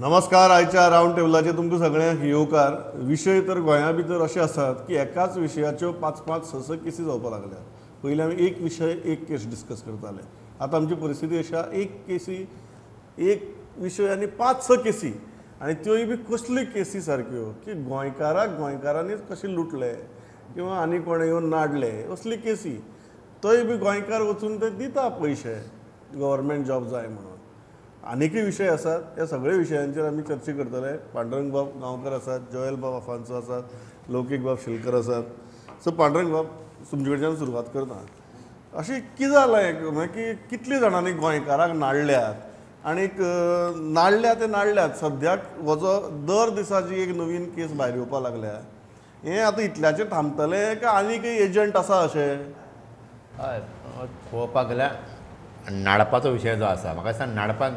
नमस्कार. आयच्या रावंड टेबलाचेर तुमकां सगळ्यांक येवकार. विशय तर गोंया भितर अशे आसात की एकाच विशयाच्यो 5 5 6 6 केसी जावपाक लागल्यात. पयलीं आमी एक विशय एक केस डिस्कस करताले, आतां आमची परिस्थिती अशी आहा, एक केसी एक विशय आनी 5 6 केसी, आनी त्योय बी कसल्यो केसी सारक्यो की गोंयकाराक गोंयकारांनीच कशें लुटले किंवा आनी कोणें येवन नाडले असली केसी. तोय बी गोंयकार वचून ते दिता पयशे गव्हर्मेंट जॉब जाय म्हणून. आनीकय विशय आसात, ह्या सगळ्या विशयांचेर आमी चर्चा करतले. पांडुरंग बाब गांवकर आसात, जोएल बाब आफान्सो आसात, लौकीक बाब शिलकर आसात. सो पांडुरंग बाब, तुमचे कडच्यान सुरवात करता. अशें कितें जालें म्हळ्यार की कितले जाणांनी गोंयकाराक नाडल्यात आनीक नाडल्या ते नाडल्यात, सद्याक हो जो दर दिसा जी एक नवीन केस भायर येवपाक लागल्या, हें आतां इतल्याचेर थांबतलें काय आनीकय एजंट आसा अशें? हय, पळोवपाक गेल्यार नाडपाचो विशय जो आसा, म्हाका दिसता नाडपाक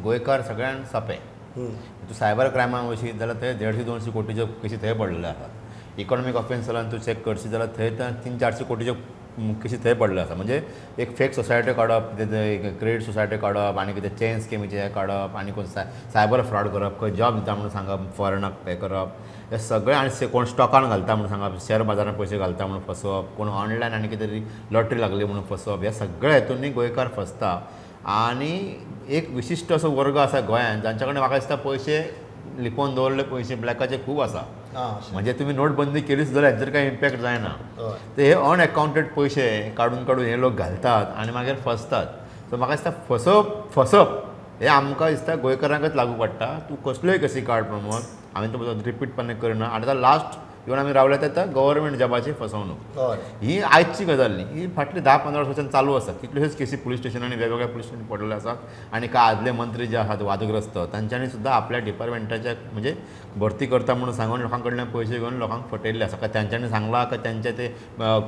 गोंयकार सगळ्यान सोंपें. तूं सायबर क्रायमान वचशीत जाल्यार थंय 150 200 कोटीच्यो केसी थंय पडलेल्यो आसात. इकॉनॉमीक ऑफेन्सान तूं चॅक करशी जाल्यार थंय 300 400 कोटीच्यो केसी थंय पडल्यो आसा. म्हणजे एक फेक सोसायटी काडप, कितें क्रेडीट सोसायटी काडप, आनी कितें चेन स्किमीचें हें काडप, आनी कोण सायबर फ्रॉड करप, खंय जॉब दिता म्हणून सांगप, फॉरेनाक हें करप, हें सगळें. आनी कोण स्टॉकान घालता म्हणून सांगप, शेअर बाजारान पयशे घालता म्हणून फसोवप, कोण ऑनलायन आनी कितें तरी लॉटरी लागली म्हणून फसोवप, ह्या सगळ्या हेतूनी गोंयकार फसता. आनी एक विशिश्ट असो वर्ग आसा गोंयांत जांच्या कडेन म्हाका दिसता पयशे लिपोवन दवरले, पयशे ब्लॅकाचे खूब आसा. म्हणजे तुमी नोटबंदी केलीच जाल्यार हाचेर कांय इम्पॅक्ट जायना. तर हे अनएकाउंटेड पयशे काडून काडून हे लोक घालतात आनी मागीर फसतात. सो म्हाका दिसता फसप हें आमकां दिसता गोंयकारांकच लागू पडटा. तूं कसल्योय केसी काड प्रमोद, हांवें तुमकां रिपीट पण करना. आनी आतां लास्ट येवन आमी रावले ते गव्हर्मेंट जॉबाची फसवणूक. ही आयची गजाल न्ही, ही फाटली 10 15 वर्सांच्यान चालू आसा. कितल्योश्योच केसी पुलीस स्टेशनांनी, वेगवेगळ्या पुलीस स्टेशनांनी पडलेल्यो आसात. आनी कांय आदले मंत्री जे आसात वादग्रस्त, तांच्यांनी सुद्दां आपल्या डिपार्टमेंटाच्या म्हणजे भरती करता म्हणून सांगून लोकां कडल्यान पयशे घेवन लोकांक फटयल्ले आसा. काय तांच्यांनी सांगलां काय तांचे ते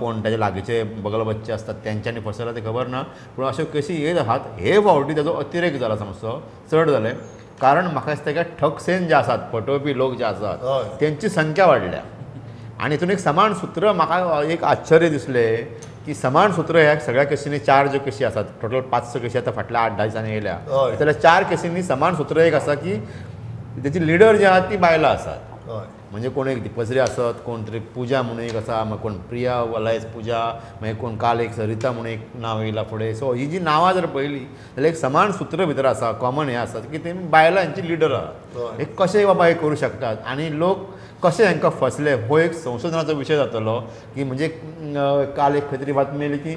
कोण ताजे लागींचे बगल बच्चे आसतात तेंच्यांनी फसयला तें खबर ना, पूण अश्यो केसी येत आसात. हे फावटी ताजो अतिरेक जाला, मातसो चड जालें. कारण म्हाका दिसता की ठकसेन जे आसात, फटोवपी लोक जे आसात तेंची संख्या वाडल्या. आनी हितून एक समान सूत्र म्हाका एक आश्चर्य दिसलें की समान सूत्र ह्या सगळ्या केसींनी 4 ज्यो केसी आसात, टोटल 5 6 केसी आतां फाटल्या 8 10 दिसांनी येयल्या, जाल्यार 4 केसींनी समान सूत्र एक आसा की तेची लिडर जी आसा ती बायलां आसात. म्हणजे कोण एक दीपश्री आसत, कोण तरी पुजा म्हणून एक आसा, मागीर कोण प्रिया वलायस पुजा, मागीर कोण काल एक सरिता म्हणून एक नांव येयलां फुडें. सो ही जी नांवां जर पळयली जाल्यार एक समान सूत्र भितर आसा, कॉमन हें आसा की ते बायलां हेंची लिडर आहा. हे कशें बाबा हे करूं शकतात आनी लोक कशें हांकां फसले हो एक संशोधनाचो विशय जातलो. की म्हणजे काल एक खंय तरी बातमी येयली की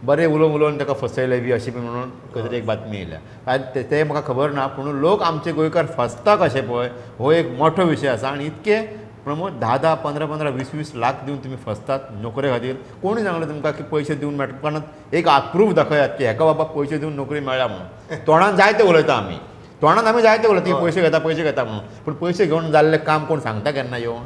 बरें उलोवन उलोवन ताका फसयलें बी अशें बी म्हणून खंय तरी एक बातमी येयल्या. आनी तें म्हाका खबर ना, पूण लोक आमचे गोंयकार फसता कशें पळय हो एक मोठो विशय आसा. आनी इतके प्रमोद 10 10 15 15 20 20 लाख दिवन तुमी फसतात नोकरे खातीर. कोणी सांगलें तुमकां की पयशे दिवन मेळटा? कारण एक प्रूफ दाखयात की हेका बाबा पयशे दिवन नोकरी मेळ्ळ्या म्हणून. तोंडान जायते उलयता आमी, तोंडान आमी जायते उलयता की पयशे घेता पयशे घेता म्हणून, पूण पयशे घेवन जाल्लें काम कोण सांगता केन्ना येवन?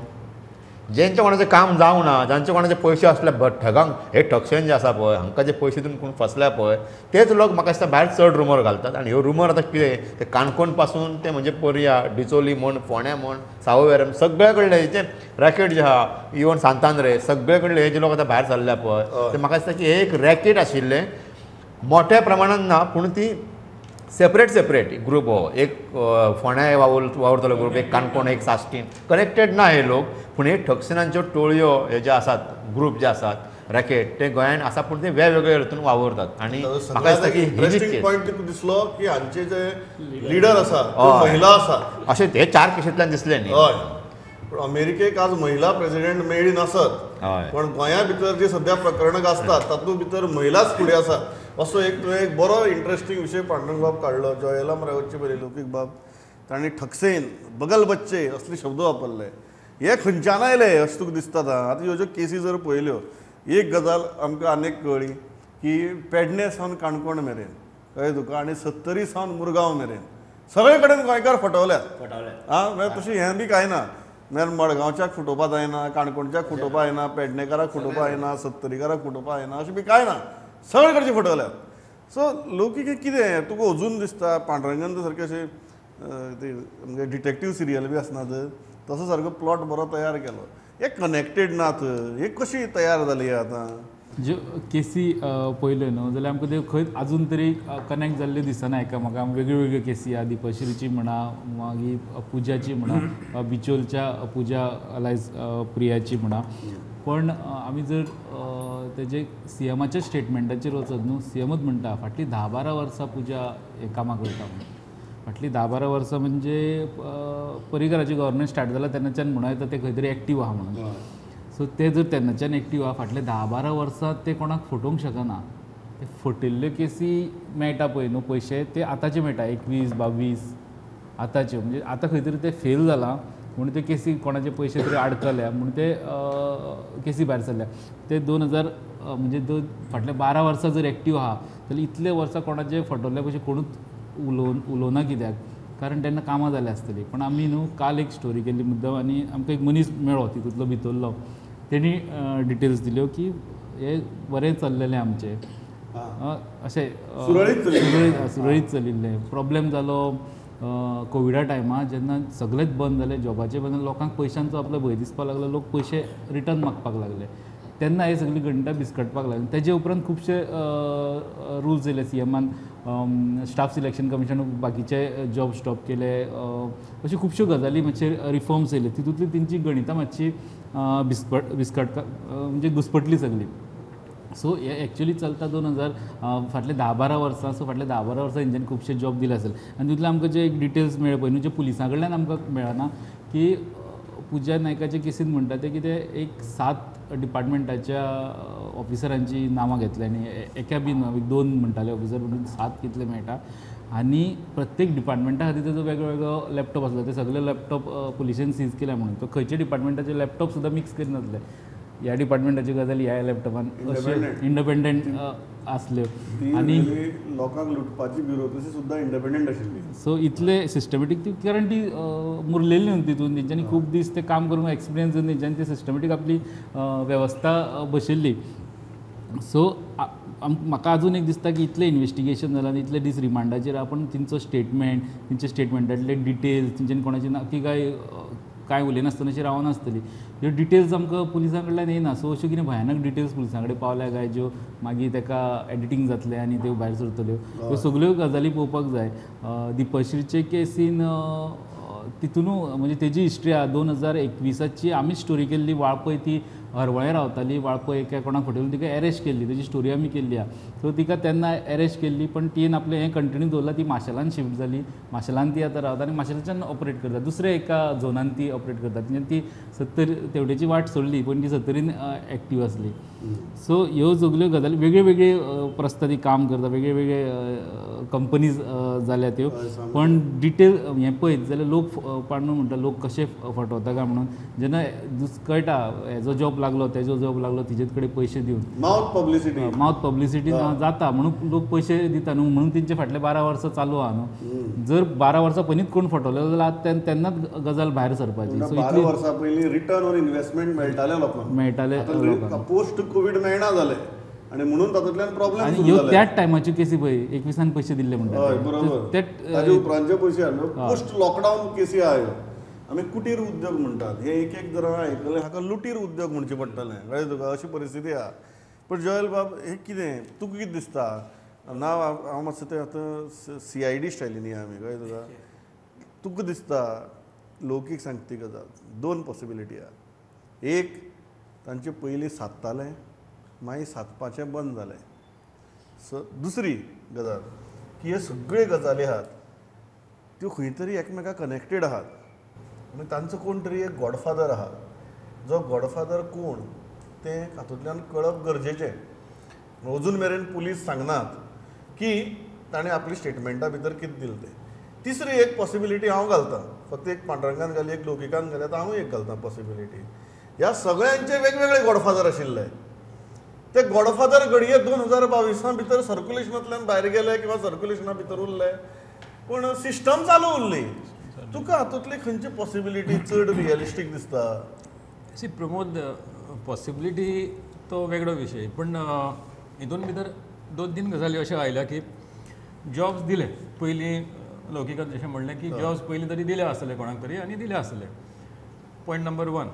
जेंच्या कोणाचें काम जावं ना, जांचे कोणाचे पयशे आसले ठगांक, हे ठकसेन जे आसा पळय हांकां जे पयशे दिवन कोण फसल्या पळय तेच लोक म्हाका दिसता भायर चड रुमर घालतात. आनी ह्यो रुमर आतां कितें ते काणकोण पासून ते म्हणजे पर्या, डिचोली म्हण, फोंड्या म्हण, सावयवेरें, सगळे कडले हेचे रॅकेट जे आहा, इवन सांतांद्रे, सगळे कडले हे जे लोक आतां भायर सरल्या पळय ते म्हाका दिसता की हे एक रॅकेट आशिल्लें, मोठ्या प्रमाणान ना पूण ती सेपरेट सेपरेट ग्रुप हो एक फोंड्या वावुरतलो ग्रुप, एक काणकोण, एक साश्टीन, कनेक्टेड ना हे लोक. पूण हे ठकसेनांच्यो टोळयो हे जे आसात, ग्रुप जे आसात रॅकेट, ते गोंयांत आसा पूण ते वेगवेगळे हितून वावुरतात. आनी म्हाका दिसता की इंट्रस्टींग पॉयंट दिसलो की हांचे जे लिडर आसा महिला आसा अशें हे 4 केसींतल्यान दिसलें न्ही. हय, पूण अमेरिकेक आज महिला प्रेसिडेंट मेळ्ळी नासत, पण गोंया भितर जी सद्या प्रकरणां गाजतात तातूंत भितर महिलाच फुडें आसा असो एक तुवें एक बरो इंट्रस्टींग विशय पांडुरंग बाब काडलो. जोएला मरे वचचे पयलीं लौकीक बाब तांणी ठकसेन, बगल बच्चे असले शब्द वापरले. हे खंयच्यान आयले अशें तुका दिसता? आतां ह्यो ज्यो केसी जर पळयल्यो, एक गजाल आमकां आनीक कळ्ळी की पेडणे सावन काणकोण मेरेन कळ्ळें तुका, आनी सत्तरी सावन मुरगांव मेरेन सगळे कडेन गोंयकार फटवल्यात. आं, म्हळ्यार तशें हें बी कांय ना, म्हळ्यार मडगांवच्याक फटोवपा जायना, काणकोणच्याक फटोवपा जायना, पेडणेकाराक फटोवपा जायना, सत्तरीकाराक फटोवपा जायना, अशें बी कांय ना, सगळे कडचे फटवल्यात. सो लौकीक कितें तुका अजून दिसता पांडुरंगान सारकें अशें ते डिटेक्टीव सिरियल बी आसना तसो सारको प्लॉट बरो तयार केलो. हे कनेक्टेड नात, हे कशी तयार जाली आतां? ज्यो केसी पळयल्यो न्हू जाल्यार आमकां त्यो खंय आजून तरी कनेक्ट जाल्ल्यो दिसना एकामेकांक. वेगळ्यो वेगळ्यो केसी आहा, दीपश्रीची म्हणा, मागीर पुजाची म्हणा, बिचोलच्या पुजा अलायज प्रियाची म्हणा. पण आमी जर तेजे सीएमाच्या स्टेटमेंटाचेर वचत न्हू, सीएमूच म्हणटा फाटलीं 10-12 वर्सां पुजा हे कामां करता म्हणून. फाटलीं 10-12 वर्सां म्हणजे पर्रीकराचें गव्हर्मेंट स्टार्ट जालां तेन्नाच्यान म्हणूं येता ते खंय तरी एक्टीव आहा म्हणून. सो ते जर तेन्नाच्यान एक्टीव आहा, फाटले 10-12 वर्सां ते कोणाक फटोवंक शकना. ते फटिल्ल्यो केसी मेळटा पळय न्हू पयशे, ते आतांचे मेळटा 21-22 आतांच्यो, म्हणजे आतां खंय तरी ते फेल जालां म्हणून ते केसी कोणाचे पयशे तरी आडकल्या म्हणून ते केसी भायर सरल्या. ते 2000 म्हणजे फाटल्या 12 वर्सां जर एक्टीव आहा जाल्यार इतले वर्सां कोणाचे फटवल्ले पयशे कोणूच उलोवना कित्याक, कारण तेन्ना कामां जाल्या आसतलीं. पण आमी न्हू काल एक स्टोरी केल्ली मुद्दम आनी आमकां एक मनीस मेळ्ळो तितूंतलो भितरलो, तेणी डिटेल्स दिल्यो की हे बरें चल्लेलें आमचें, अशें सुरळीत चलिल्लें. प्रॉब्लेम जालो कोविडा टायमार, जेन्ना सगळेंच बंद जालें, जॉबाचें बंद जालें, लोकांक पयशांचो आपलो भंय दिसपाक लागलो, लोक पयशे रिटर्न मागपाक लागले, तेन्ना हे सगळीं गणितां बिस्कटपाक लागलीं. तेजे उपरांत खुबशे रुल्स येयले सीएमान, स्टाफ सिलेक्शन कमिशन बाकीचे जॉब स्टॉप केले, अश्यो खुबश्यो गजाली मातशे रिफॉर्म्स येयले. तितूंतली तेंची गणितां मातशी बिस्कट म्हणजे घुसपटली सगळी. सो हे एक्चुअली चलता 2000 फाटले 10-12 वर्सां. सो फाटले 10-12 वर्सां हेंच्यांनी खुबशे जॉब दिले आसले आनी तितूंतले आमकां जे एक डिटेल्स मेळ्ळे पळय न्हू, जे पुलिसां कडल्यान आमकां मेळना, की पुजा नायकाचे केसीन म्हणटा ते कितें एक 7 डिपार्टमेंटाच्या ऑफिसरांची नांवां घेतली आनी एका बी न्हू 2 म्हणटाले ऑफिसर, म्हणून 7 कितले मेळटा. आनी प्रत्येक डिपार्टमेंटा खातीर तेजो वेगळो वेगळो लॅपटॉप आसलो, ते सगळे लॅपटॉप पुलिशेन सीज केले म्हणून. तो खंयच्या डिपार्टमेंटाचे लॅपटॉप सुद्दां मिक्स करिनासले, ह्या डिपार्टमेंटाची गजाल ह्या लॅपटॉपान, अशें इंडिपेंडंट आसल्यो. आनी लोकांक लुटपाची ब्युरोक्रेसी सुद्दां इंडिपेंडंट आशिल्ली. सो इतले सिस्टमॅटीक ती, कारण ती मुरलेली न्हू तितून, तेंच्यांनी खूब दीस ते काम करून एक्सपिरियन्स येवन तेंच्यांनी ती सिस्टमॅटीक आपली वेवस्था बसयल्ली. सो म्हाका अजून एक दिसता की इतलें इन्वेस्टिगेशन जालां आनी इतले दीस रिमांडाचेर आपूण तेंचो स्टेटमेंट, तेंच्या स्टेटमेंटांतले डिटेल्स, तेंच्यांनी कोणाची ना ती काय कांय उलयनासतना अशी रावनासतली, ह्यो डिटेल्स आमकां पुलिसां कडल्यान येना. सो अश्यो कितें भयानक डिटेल्स पुलिसां कडेन पावल्या काय ज्यो मागीर ताका एडिटींग जातलें आनी त्यो भायर सरतल्यो, ह्यो सगल्यो गजाली पळोवपाक जाय. दीपश्रीचे केसीन तितूनू म्हणजे तेजी हिस्ट्री आहा. 2021ची आमी स्टोरी केल्ली, वाळपय ती हरवळें रावताली, वाळपय एका कोणाक फटोवन तिका एरेस्ट केल्ली, तेजी स्टोरी आमी केल्ली आहा. सो तिका तेन्ना एरेस्ट केल्ली, पण तिणें आपलें हें कंटिन्यू दवरलां. ती माशेलान शिफ्ट जाली, माशेलान ती आतां रावता आनी माशेलाच्यान ऑपरेट करता, दुसऱ्या एका झोनान ती ऑपरेट करता. म्हणजे ती 70 तेवटेची वाट सोडली, पण ती 70 एक्टीव आसली. सो ह्यो सगल्यो गजाली वेगळे वेगळे प्रस्तादी काम करता, वेगळे वेगळे कंपनीज जाल्या त्यो. पण डिटेल हें पळयत जाल्यार लोक पांडू म्हणटा लोक कशे फटवता काय म्हणून, जेन्ना कळटा हेजो जॉब लागलो तेजो जॉब लागलो, तिजेच कडेन पयशे दिवन मावथ पब्लिसिटी जाता म्हणून लोक पयशे दिता न्हू, म्हणून तेंचे फाटले 12 वर्सां चालू आहा न्हू. जर 12 वर्सां पयलींच कोण फटवले जाल्यार तेन्नाच गजाल भायर सरपाची. 12 वर्सां पयलीं रिटर्न ऑन इन्व्हेस्टमेंट मेळटालें लोकांक, मेळटालें. पोस्ट कोवीड मेळना जालें आनी म्हणून तातूंतल्यान प्रॉब्लेम आनी ह्यो त्याच टायमाच्यो केसी पळय 21 पयशे दिल्ले म्हणटा, बरोबर, ताजे उपरांतचे पयशे आसले. पोस्ट लॉकडावन केसी आहा ह्यो. आमी कुटीर उद्योग म्हणटात, हे एक एक जर आयकलें हाका लुटीर उद्योग म्हणचें पडटलें, कळ्ळें तुका, अशी परिस्थिती आहा. पण जोयल बाब हें कितें तुका कितें दिसता ना, हांव मातसो तें आतां CID स्टायलीन या आमी, कळ्ळें तुका, तुका दिसता लौकीक सांगता ती गजाल, 2 पॉसिबिलिटी आहा. एक, तांचे पयलीं सादतालें, मागीर सादपाचें बंद जालें. सो दुसरी गजाल की हे सगळे गजाली आहात त्यो खंय तरी एकमेकां कनेक्टेड आहात आनी तांचो कोण तरी एक गॉडफादर आहा, जो गॉडफादर कोण तें हातूंतल्यान कळप गरजेचें. अजून मेरेन पुलीस सांगनात की ताणें आपली स्टेटमेंटा भितर कितें दिलें तें. तिसरी एक पॉसिबिलिटी हांव घालतां, फक्त एक पांडुरंगान घाली, एक लौकिकान घाली, आतां हांवूय एक घालतां पॉसिबिलिटी. ह्या सगळ्यांचे वेगवेगळे गॉडफादर आशिल्ले, ते गॉडफादर घडये 2022 भितर सर्क्युलेशनांतल्यान भायर गेले किंवा सर्क्युलेशना भितर उरले, पूण सिस्टम चालू उरली. तुका हातूंतली खंयची पॉसिबिलिटी चड रियलिस्टीक दिसता? सी प्रमोद, पॉसिबिलिटी तो वेगळो विशय, पूण हितून भितर 2-3 गजाली अश्यो आयल्या की जॉब्स दिले पयलीं, लौकिकान जशें म्हणलें की जॉब्स पयलीं तरी दिले आसतले कोणाक तरी आनी दिले आसतले, point number 1.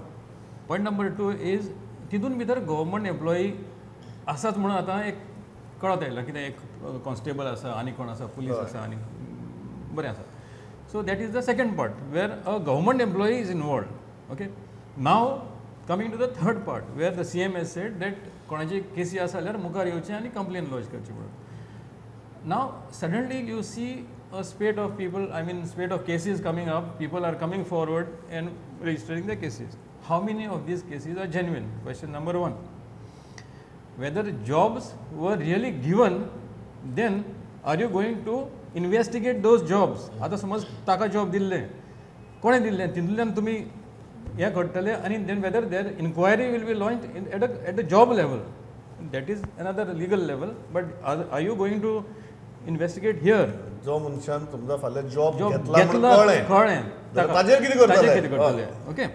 Point number 2 is तितून भितर गव्हर्मेंट एम्प्लॉई आसाच म्हणून आतां एक कळत आयलां कितें एक कॉन्स्टेबल आसा आनी कोण आसा, पुलीस आसा आनी बरें आसा. So that is the second part where a government employee is involved. Okay, now coming to the third part where the CM has said that कोणाची केसी आसा जाल्यार मुखार येवचें आनी कंप्लेन लॉज करची म्हणून. Now suddenly you see a spate of people, I mean spate of cases coming up, people are coming forward and registering the cases. How many of these cases are genuine? Question number one. Whether jobs were really given, then are you going to investigate those jobs? आतां समज ताका job दिल्लें, कोणें दिल्लें, तितूंतल्यान तुमी हें करतले आनी then whether there inquiry will be launch at the job level, that is another legal level, but are you going to investigate here? जो मनशान समजा फाल्यां जॉब घेतला कळ्ळें ताजेर कितें करतले? Okay,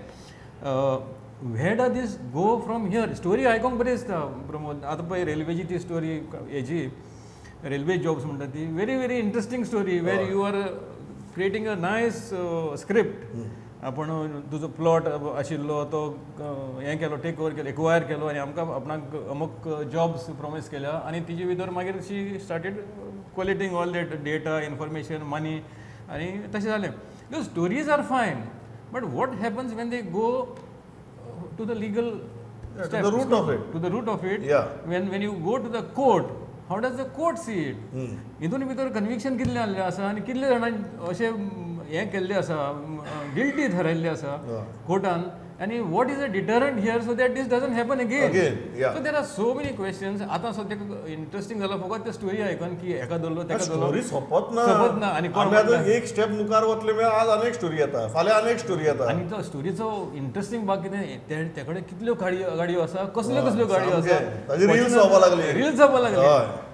where does this go from here? Story आयकोंक बरी दिसता प्रमोद. आतां पळय रेल्वेची ती स्टोरी, हेजी रेल्वे जॉब्स म्हणटा ती very very interesting story where you are creating a nice script. आपण तुजो प्लॉट आशिल्लो तो हें केलो, टेक ओवर केलो, एक्वायर केलो आनी आमकां आपणाक अमूक जॉब्स प्रोमीस केल्या आनी तिजे भितर मागीर she started collating all that data, information, money आनी तशें जालें. त्यो stories are fine, but what happens when they go to the legal step, to the root of it, to the root of it? Yeah. When you go to the court, how does the court see it? हितून भितर conviction कितलें जाल्लें आसा आनी कितले जाणांक अशें हें केल्लें आसा, गिल्टी थारायल्लें आसा कोर्टान, आनी what is a deterrent here so that this doesn't happen again? So there are so many questions. आतां सद्याक इंट्रस्टींग जाला फकत ते स्टोरी आयकून की एका धरलो तेका धरलो, स्टोरी सोंपत ना, सोंपत ना. आनी कोण आतां एक स्टेप मुखार वतले म्हळ्यार आज आनी एक स्टोरी येता, फाल्यां आनी एक स्टोरी येता. आनी तो स्टोरीचो इंट्रस्टींग भाग कितें, ते कडेन कितल्यो गाडयो आसा, कसल्यो कसल्यो गाडयो आसा, रील्स जावपा लागली, रील्स जावपा लागली.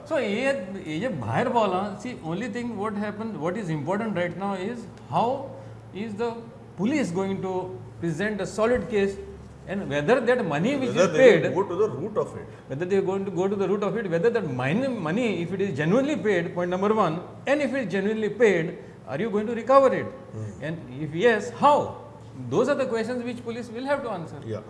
सो हे जे भायर पावलां, see only thing what happen, what is important right now is how is the police going to present a solid case and whether that money which is paid, go to the root of it, whether they are going to go to the root of it, whether that money if it is genuinely paid, point number one, and if it is genuinely paid, are you going to recover it? And if yes, how? Those are the questions which police will have to answer. Yeah.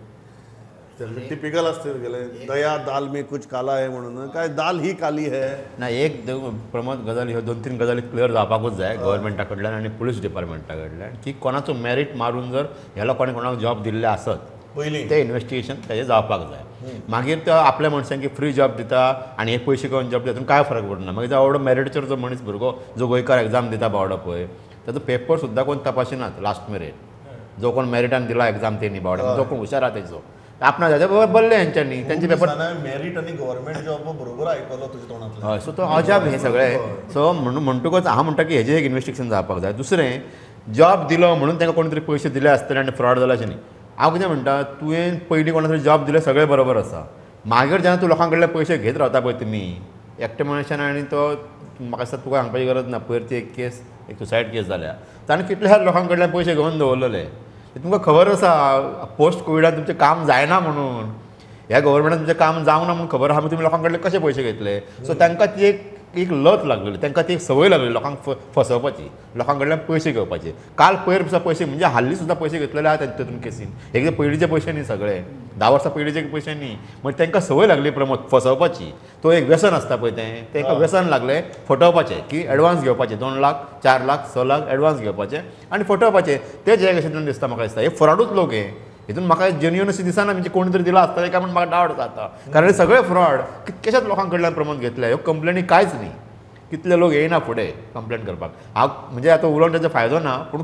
Typical असते गेले दया दाल में कुछ काला है म्हणून, काय दाल ही काली है ना. एक प्रमोद गजाल ह्यो दोन तीन गजाली क्लियर जावपाकूच जाय गव्हर्मेंटा कडल्यान आनी पुलीस डिपार्टमेंटा कडल्यान, की कोणाचो मेरीट मारून जर ह्या लोकांनी कोणाक जॉब दिल्ले आसत पयलीं ते इन्वेस्टिगेशन तेजें जावपाक जाय. मागीर तो आपल्या मनशांक फ्री जॉब दिता आनी हे पयशे घेवन जॉब दिता, तितून कांय फरक पडना. मागीर जो आवडो मेरिटचेर जो मनीस भुरगो जो गोंयकार एग्जाम दिता बावडो पळय, ताचो पेपर सुद्दां कोण तपासिनात लास्ट मेरेन. जो कोण मेरिटान दिला एग्जाम तेणी बावडो, जो कोण हुशार आहा तेजो आपणा जाता बरले हेंच्यांनी तेंचे पेपर मेरीट आनी गव्हर्मेंट जॉब बरोबर आयकलो तुज्या तोंडांतल्यान. हय, सो तो अजाब हें सगळें. सो म्हणून म्हणटकच हांव म्हणटा की हेजें एक इन्वेस्टिगेशन जावपाक जाय. दुसरें, जॉब दिलो म्हणून तांकां कोण तरी पयशे दिले आसतले आनी फ्रॉड जाला अशें न्ही. हांव कितें म्हणटा, तुवें पयलीं कोणा तरी जॉब दिले सगळें बरोबर आसा, मागीर जेन्ना तूं लोकां कडल्यान पयशे घेत रावता पळय तुमी एकट्या मनशान, आनी तो म्हाका दिसता तुका सांगपाची गरज ना, पयर ती एक केस, एक सुसायड केस जाल्या, ताणें कितल्या लोकां कडल्यान पयशे घेवन दवरलेले. तुमकां खबर आसा पोस्ट कोविडान तुमचें काम जायना म्हणून, ह्या गव्हर्मेंटान तुमचें काम जावना म्हणून खबर आसा, तुमी लोकां कडल्यान कशे पयशे घेतले? सो तांकां ती एक लत लागलेली, तांकां ती एक संवय लागलेली लोकांक फसोवपाची, लोकां कडल्यान पयशे घेवपाचे. काल पयर सुद्दां पयशे म्हणजे हाल्ली सुद्दां पयशे घेतलेले आहा तातूंत केसीन, एक पयलींचे पयशे न्ही, सगळे 10 वर्सां पयलींचे पयशे न्ही. म्हणजे तांकां संवय लागली प्रमोद फसोवपाची, तो एक व्यसन आसता पळय, तें तांकां व्यसन लागलें फटोवपाचें, की एडवान्स घेवपाचे 2 लाख 4 लाख 6 लाख एडवान्स घेवपाचे आनी फटोवपाचे. ते जे कशें दिसता म्हाका दिसता हे फ्रॉडूच लोक हे, हितून म्हाका जेन्युइन अशें दिसना, म्हणजे कोण तरी दिला आसतलें काय म्हण म्हाका डावट जाता, कारण हे सगळे फ्रॉड कितकेशाच लोकां कडल्यान प्रमोद घेतले. ह्यो कंप्लेनी कांयच न्ही, कितले लोक येयना फुडें कंप्लेन करपाक. हांव म्हणजे आतां उलोवन ताचो फायदो ना, पूण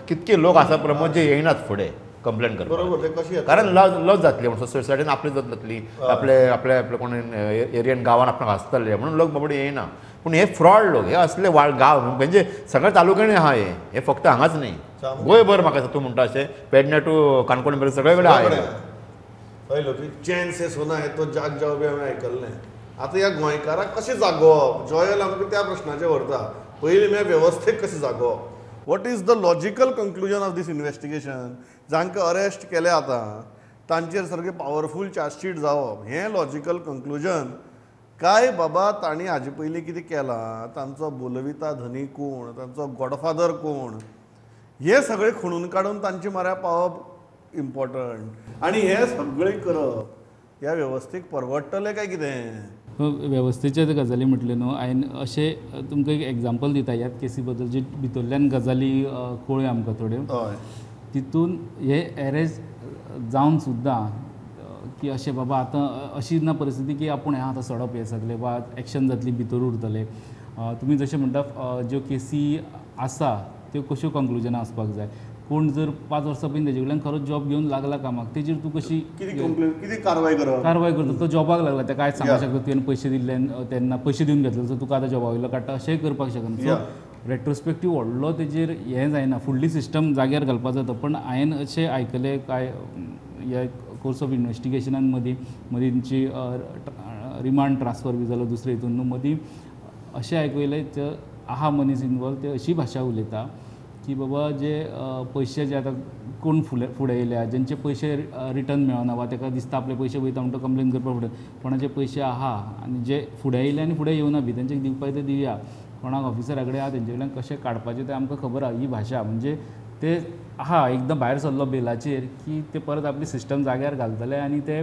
कितके लोक आसा प्रमोद जे येयनात फुडें कंप्लेन करपाक, कारण लज जातली म्हणून सोसायटीन आपली लज जातली, आपले आपले आपले कोण एरियन गांवान आपणाक आसतले म्हणून लोक बाबडे येयना. पूण हे फ्रॉड लोक हे असले गांव म्हणजे सगळ्या तालुक्यांनी आहा हे, हे फक्त हांगाच न्ही, गोंयभर म्हाका दिसता तूं म्हणटा अशें पेडणे टू काणकोण मेरेन सगळे कडेन आहा. हय, लोक चैन से सोना है तो जाग जाओ बी हांवें आयकल्लें. आतां ह्या गोंयकाराक कशें जागोवप, जॉयल आमकां त्या प्रश्नाचेर व्हरता. पयलीं म्हळ्यार वेवस्थेक कशें जागोवप, what is the logical conclusion of this investigation? जांकां अरेस्ट केले आतां तांचेर सारकें पावरफूल चार्जशीट जावप हें लॉजिकल कंक्लुजन काय बाबा तांणी हाजे पयलीं कितें केलां, तांचो बोलविता धनी कोण, तांचो गॉडफादर कोण, हे सगळें खुणून काडून तांचे म्हऱ्या पावप इम्पॉर्टंट. आनी हें सगळें करप ह्या वेवस्थेक परवडटलें काय कितें? वेवस्थेच्या गजाली म्हटल्यो न्हू, हांवें अशें तुमकां एक एग्जाम्पल दिता ह्याच केसी बद्दल, जी भितरल्यान गजाली कळ्ळ्यो आमकां थोड्यो. तितून हे एरेस्ट जावन सुद्दां की अशें बाबा आतां अशी ना परिस्थिती की आपूण हें आतां सोडप हें सगळें वा एक्शन जातली भितर उरतले. तुमी जशें म्हणटा ज्यो केसी आसा त्यो कश्यो कंक्लुजनां आसपाक जाय. कोण जर 5 वर्सां पयलीं तेजे कडल्यान खरोच जॉब घेवन लागला कामाक, तेजेर तूं कशी कितें कारवाय करप, कारवाय करता? तो जॉबाक लागला, तेका आयज सांगूंक शकता तुवें पयशे दिल्ले तेन्ना पयशे दिवन घेतले सो तुका आतां जॉबा वयलो काडटा, अशेंय करपाक शकना. सो रेट्रोस्पेक्टीव व्हडलो तेजेर हें जायना, फुडली सिस्टम जाग्यार घालपाक जाता. पण हांवें अशें आयकलें कांय ह्या कोर्स ऑफ इन्वेस्टिगेशनान मदीं मदीं तेंची रिमांड ट्रान्सफर बी जालो दुसरे हितून न्हू, मदीं अशें आयकलें आहा मनीस इनवॉल्व, ते अशी भाशा उलयता की बाबा जे पयशे जे आतां कोण फुडें येयल्या जेंचे पयशे रिटर्न मेळना वा ताका दिसता आपले पयशे वयता म्हणटा कंप्लेन करपाक फुडें, कोणाचे पयशे आहा आनी जे फुडें येयले आनी फुडें येवना बी तेंचे दिवपाक ते दिवया, कोणाक ऑफिसरा कडेन आहा तेंचे कडल्यान कशें काडपाचें तें आमकां खबर आहा. ही भाशा म्हणजे ते आहा एकदम भायर सरलो बेलाचेर की ते परत आपली सिस्टम जाग्यार घालतले आनी ते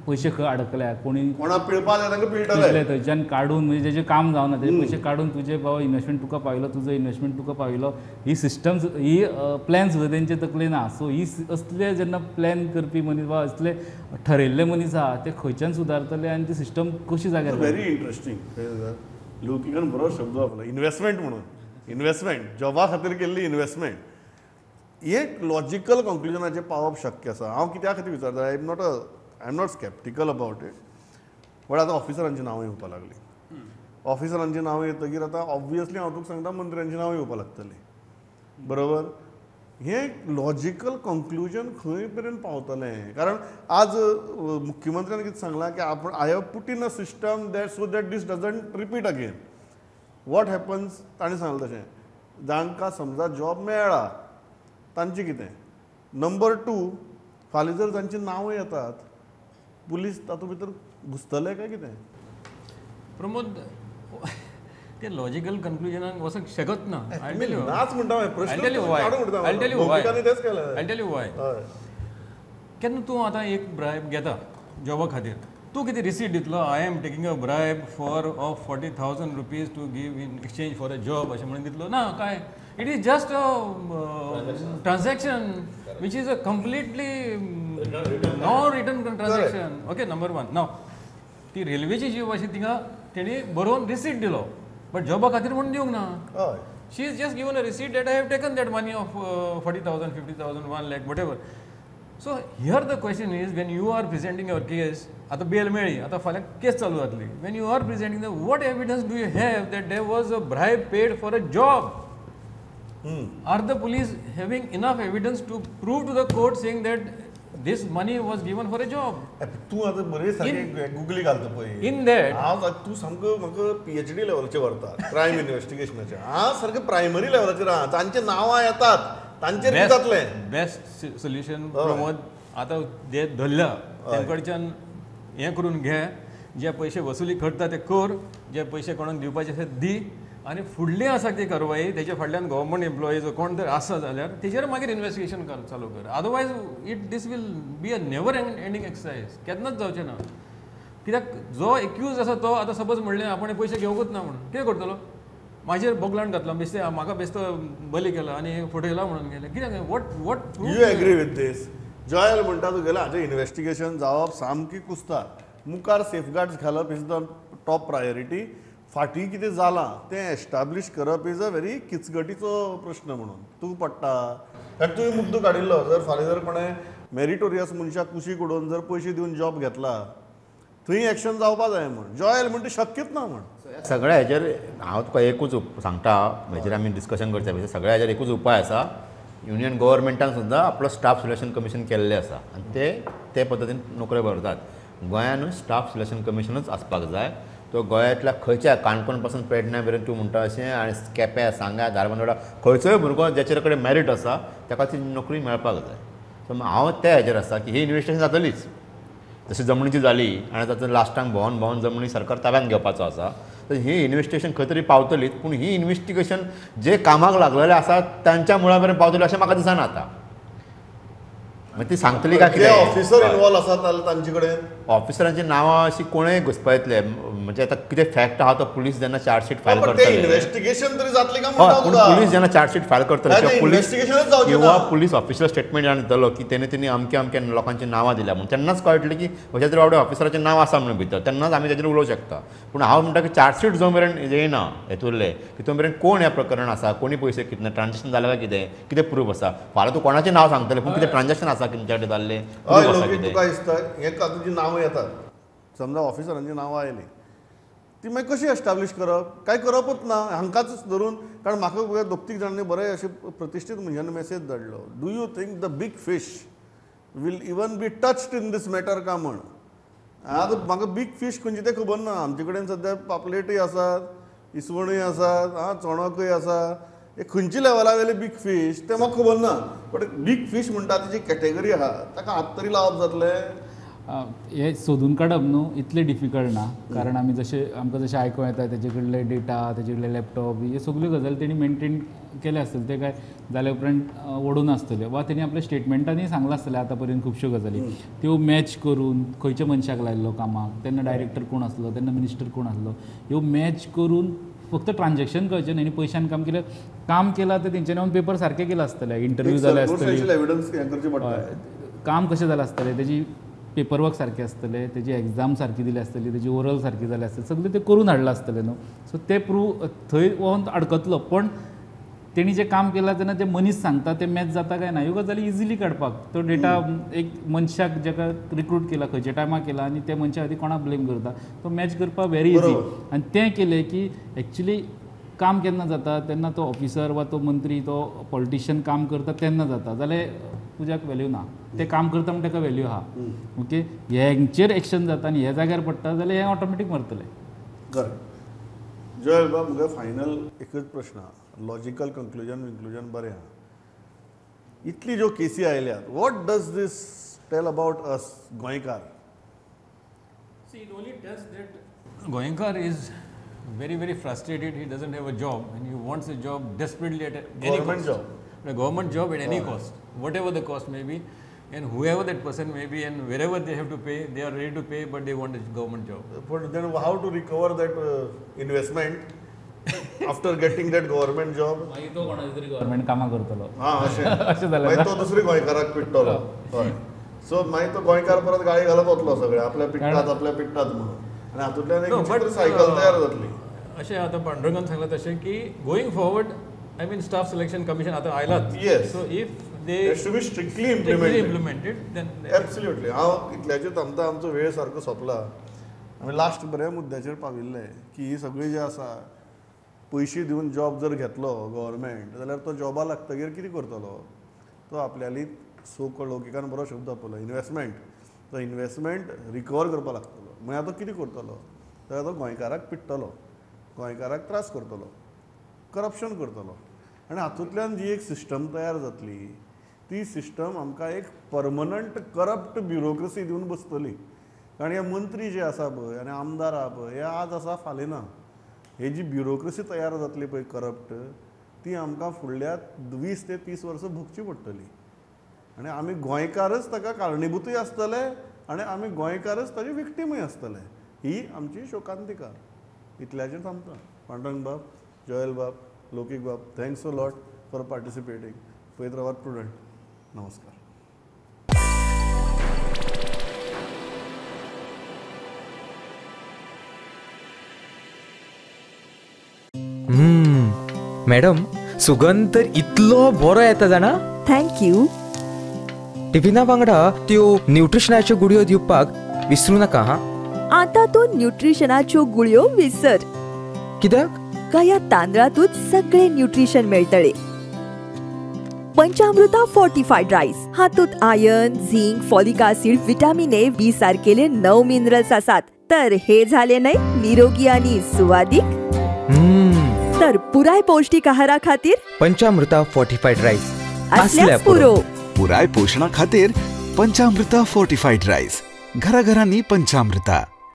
पयशे खंय अडकल्या कोणी कोणाक पिळपा जाय तांकां पिळटले थंयच्यान काडून, म्हणजे जेजें काम जावना तेजे पयशे काडून तुजे बाबा इन्वेस्टमेंट तुका पावयलो, तुजो इन्वेस्टमेंट तुका पावयलो, ही सिस्टम ही प्लॅन सुद्दां तेंचे तकले ना. सो ही असले जेन्ना प्लॅन करपी मनीस वा असले ठरयल्ले मनीस आहा ते खंयच्यान सुदारतले आनी ती सिस्टम कशी जाग्यार? Very interesting. लौकिकान बरो शब्द वापरला इन्वेस्टमेंट म्हणून. इन्वेस्टमेंट जॉबा खातीर केल्ली इन्वेस्टमेंट. एक लॉजिकल कंक्लुजनाचेर पावप शक्य आसा. हांव कित्या खातीर विचारता, I am not sceptical about it, but आतां ऑफिसरांची नांवां येवपाक लागलीं. ऑफिसरांची नांवां येतकीर आतां ऑब्वियसली हांव तुका सांगता मंत्र्यांची नांवां येवपाक लागतलीं, बरोबर? हें लॉजिकल कंक्लुजन खंय मेरेन पावतलें? कारण आज मुख्यमंत्र्यान कितें सांगलां की आपूण I have put in a system that so that this doesn't repeat again. What happens? ताणें सांगलें तशें जांकां समजा जॉब मेळ्ळा तांचें कितें? नंबर 2, फाल्यां जर तांचीं नांवां येतात पुलीस तातूंत भितर घुसतले काय कितें? प्रमोद, ते लॉजिकल कंक्लुजनाक वचूंक शकत ना. नाच म्हणटा प्रश्न. केन्ना तूं आतां एक ब्रायब घेता जॉबा खातीर, तूं कितें रिसीट दितलो? I am taking a bribe for of 40,000 rupees to give in exchange for a job अशें म्हणून दितलो ना काय? It is just a transaction which is a completely non written transaction. Okay, number 1. Now ती रेल्वेची जी अशी थिंगा तेणी बरोवन रिसीट दिलो, बट जॉबा खातीर म्हणून दिवंक ना. She is just given a receipt that I have taken that money of 40,000, 50,000, 1 lakh, whatever. So here the question is, when you are presenting your case, आतां बेल मेळ्ळी, आतां फाल्यां केस चालू जातली. When you are presenting the what evidence do you have that there was a bribe paid for a job? Are the police having enough evidence to prove to the court saying that this money was given for a job? तूं आतां बरें सारकें googly घालता पळय. In that हांव तूं सामको म्हाका PhD लेवलाचेर व्हरता क्रायम इन्वेस्टिगेशनाचेर. हांव सारकें प्रायमरी लेवलाचेर आहा, तांचें नांवां येतात तांचेर कितें जातलें? बेस्ट सोल्युशन प्रमोद, आतां जे धरल्या तें कडच्यान हें करून घे, जे पयशे वसुली करता ते कर, जे पयशे कोणाक दिवपाचे आसा दी, आनी फुडली आसा ती कारवाई तेच्या फाटल्यान गव्हर्मेंट एम्प्लॉईज कोण तर आसा जाल्यार तेजेर मागीर इन्वेस्टिगेशन चालू कर. Otherwise it this will be a never ending exercise, केन्नाच जावचें ना. कित्याक जो एक्यूज आसा तो आतां सपोज म्हणलें आपण पयशे घेवंकूच ना म्हणून कितें करतलो? म्हाजेर बोगलांट घातलो, बेश्टे म्हाका बेश्टो बली केला आनी फटयला म्हणून गेलें कित्याक? What what you agree with this? Joel म्हणटा तुगेलें हाजें इन्वेस्टिगेशन जावप सामकी कुस्तार, मुखार सेफगार्ड्स घालप is the top priority, फाटीं कितें जालां तें एस्टाब्लीश करप is a very किचकटीचो प्रश्न म्हणून तूं पडटा. कारण तुवें मुद्दो काडिल्लो, जर फाल्यां जर कोणें मेरिटोरियस मनशाक कुशीक उडोवन जर पयशे दिवन जॉब घेतला थंय एक्शन जावपा जाय म्हण. जॉयल म्हणटा शक्यच ना म्हण. सगळ्या हेजेर हांव तुका एकूच सांगता, हेजेर आमी डिस्कशन करचे पयलीं सगळ्या हेजेर एकूच उपाय आसा. युनियन गव्हर्मेंटान सुद्दां आपलो स्टाफ सिलेक्शन कमिशन केल्लें आसा आनी ते ते पद्दतीन नोकऱ्यो भरतात. गोंयानूय स्टाफ सिलेक्शन कमिशनूच आसपाक जाय. तो गोंयांतल्या खंयच्या काणकोण पासून पेडण्या मेरेन तूं म्हणटा अशें आनी केप्यां, सांग्या, धारबांदोडा खंयचोय भुरगो ज्याचे कडेन मॅरीट आसा ताका ती नोकरी मेळपाक जाय. सो हांव त्या हेजेर आसा की ही इन्वेस्टिगेशन जातलीच, जशी जमनीची जाली आनी तातूंत लास्टाक भोंवन भोंवन जमनी सरकार ताब्यांत घेवपाचो आसा, तर ही इन्वेस्टिगेशन खंय तरी पावतलीच. पूण ही इन्वेस्टिगेशन जे कामाक लागलेले आसा तांच्या मुळा मेरेन पावतली अशें म्हाका दिसना. आतां मागीर ती सांगतली काय कितें ऑफिसर इनवॉल्व आसात तांचे कडेन ऑफिसरांची नांवां अशी कोणेय घुसपा येतले म्हणजे आतां कितें फॅक्ट आहा तो पुलीस जेन्ना चार्जशीट फायल करतले इन्व्हेस्टिगेशन तरी जातलें काय हय पूण पुलीस जेन्ना चार्जशीट फायल करतले किंवा पुलीस किंवा पुलीस ऑफिशियल स्टेटमेंट जेन्ना दितलो की तेणे तेणी अमके अमके लोकांची नांवां दिल्या म्हणून तेन्नाच कळटलें की म्हज्या तरी बाबडे ऑफिसराचें नांव आसा म्हणून भितर तेन्नाच आमी ताजेर उलोवंक शकता. पूण हांव म्हणटा की चार्जशीट जो मेरेन येयना हेतूरले की तो मेरेन कोण हें प्रकरण आसा कोणी पयशे कितें ट्रान्जेक्शन जालें काय कितें कितें प्रूफ आसा फाल्यां तूं कोणाचें नांव सांगतलें पूण कितें ट्रान्जेक्शन आसा तुमच्या कडेन जाल्लें तुका दिसता हें तुजी नांवां येतात समजा ऑफिसरांची नांवां आयलीं ती मागीर कशी एस्टाब्लीश करप काय करपूच ना हांकांच धरून कारण म्हाका दोग तीग जाणांनी बरें अशें प्रतिश्ठीत मनशांनी मॅसेज धाडलो do you think the big fish will even be touched in this matter का म्हण. आतां म्हाका बीग फीश खंयची तें खबर ना. आमचे कडेन सद्या पापलेटूय आसात इसवणूय आसात आं चोणकूय आसा हे खंयची लेवला वयले बीग फीश तें म्हाका खबर ना बट बीग फीश म्हणटा तेजी कॅटेगरी आहा ताका हात तरी लावप जातलें. हे सोदून काडप न्हू इतलें डिफिकल्ट ना कारण आमी जशें आमकां जशें आयकूंक येता तेजे कडले डेटा तेजे कडले लॅपटॉप हे सगल्यो गजाली तेणी मेनटेन केले आसतले ते काय जाल्या उपरांत ओडून आसतले वा तेणी आपल्या स्टेटमेंटांनी सांगलां आसतलें आतां पर्यंत खुबश्यो गजाली त्यो मॅच करून खंयच्या मनशाक लायल्लो कामाक तेन्ना डायरेक्टर कोण आसलो तेन्ना मिनिस्टर कोण आसलो ह्यो मॅच करून फक्त ट्रान्जेक्शन कळचें न्ही आनी पयशान काम केलें काम केलां तें तेंच्यानी ऑन पेपर सारकें केलां आसतलें इंटरव्यू जाले आसतली काम कशें जालें आसतलें तेजी पेपरवर्क सारकें आसतलें तेजी एग्जाम सारकी दिली आसतली तेजी ओरल सारकी जाली आसतली सगळें तें करून हाडलां आसतलें न्हू सो तें प्रूव थंय वचून अडकतलो पण तेणी जें काम केलां तेन्ना ते मनीस सांगता तें मॅच जाता काय ना ह्यो गजाली इजिली काडपाक तो डेटा एक मनशाक जेका रिक्रूट केला खंयच्या टायमार केला आनी त्या मनशा खातीर कोणाक ब्लेम करता तो मॅच करपाक वेरी इजी आनी तें केलें की एक्चुली काम केन्ना जाता तेन्ना तो ऑफिसर वा तो मंत्री तो पॉलिटिशियन काम करता तेन्ना जाता जाल्यार पुजाक वेल्यू ना ते काम करता म्हण ताका वेल्यू आहा ओके हेंचेर एक्शन जाता आनी हे जाग्यार पडटा जाल्यार हें ऑटोमॅटीक मरतलें. करेक्ट जोयल बाब म्हगे फायनल एकच प्रश्न आहा लॉजिकल कंक्लुजन विंक्लुजन बरें आहा इतली ज्यो केसी आयल्यात what does this tell about us गोंयकार? See, it only tells that Goenkar is very, very frustrated. He doesn't have a job and he wants a job desperately at any government cost. Job. A government job at any cost, whatever the cost may be, and whoever that person may be, and wherever they have to pay, they are ready to pay, but they want a government job. But then how to recover that investment after getting that government job? मागीर तो कोणाचे तरी government कामां करतलो. हां अशें अशें जालें मागीर तो दुसरी गोंयकाराक पिडटलो. हय सो मागीर तो गोंयकार परत गाळी घालत वतलो सगळे आपल्या पिडटात आपल्या पिडटात म्हणून आनी हातूंतल्यान एक सायकल तयार जातली. अशें आतां पांडुरंगान सांगलां तशें की going forward I mean staff selection commission आतां आयलाच. Yes. So if they should be strictly implemented then absolutely. हांव इतल्याचेर थांबता आमचो वेळ सारको सोंपला. आमी लास्ट बऱ्या मुद्द्याचेर पाविल्ले की ही सगळी जी आसा पयशे दिवन जॉब जर घेतलो गव्हर्मेंट जाल्यार तो जॉबा लागतगीर कितें करतलो तो आपल्याली सो लौकिकान बरो शब्द वापरलो इन्वेस्टमेंट तो इन्वेस्टमेंट रिकवर करपाक लागतलो. मागीर तो कितें करतलो जाल्यार तो गोंयकाराक पिडटलो गोंयकाराक त्रास करतलो करप्शन करतलो आनी हातूंतल्यान जी एक सिस्टम तयार जातली ती सिस्टम आमकां एक परमनंट करप्ट ब्युरोक्रेसी दिवन बसतली. कारण हे मंत्री जे आसा पळय आनी आमदार आहा पळय हे आज आसा फाल्यां ना. ही जी ब्युरोक्रेसी तयार जातली पळय करप्ट ती आमकां फुडल्या 20 ते 30 वर्सां भोगची पडटली आनी आमी गोंयकारच ताका कारणीभूतय आसतले आनी आमी गोंयकारच ताजे विक्टीमूय आसतले. ही आमची शोकांतिका. इतल्याचेर थांबता. पांडुरंग बाब, जोयल बाब, लौकीक बाब, thanks a lot for participating. पळयत रावात प्रुडंट. नमस्कार. मॅडम, सुगंध तर इतलो बरो येता जाणा. Thank you. टिफिना वांगडा त्यो न्यूट्रिशनाच्यो गुळयो दिवपाक विसरू नाका. हा, आता तूं न्यूट्रिशनाच्यो गुळयो विसर. कित्याक? ह्या तांदळातूच सगळे न्यूट्रिशन मेळटले. पंचामृता फोर्टिफाईड राईस हातूंत iron, zinc, folic acid, vitamin A, B सारकेले 9 minerals आसात. तर हे झाले न्हय निरोगी आणि सुवादीक. तर पुराय पौष्टिक आहारा खातीर पंचामृता फोर्टिफाईड राईस असल्याच पुरो. पुराय पोषणा खातीर पंचामृता फोर्टिफाईड राईस. घराघरांनी पंचामृता.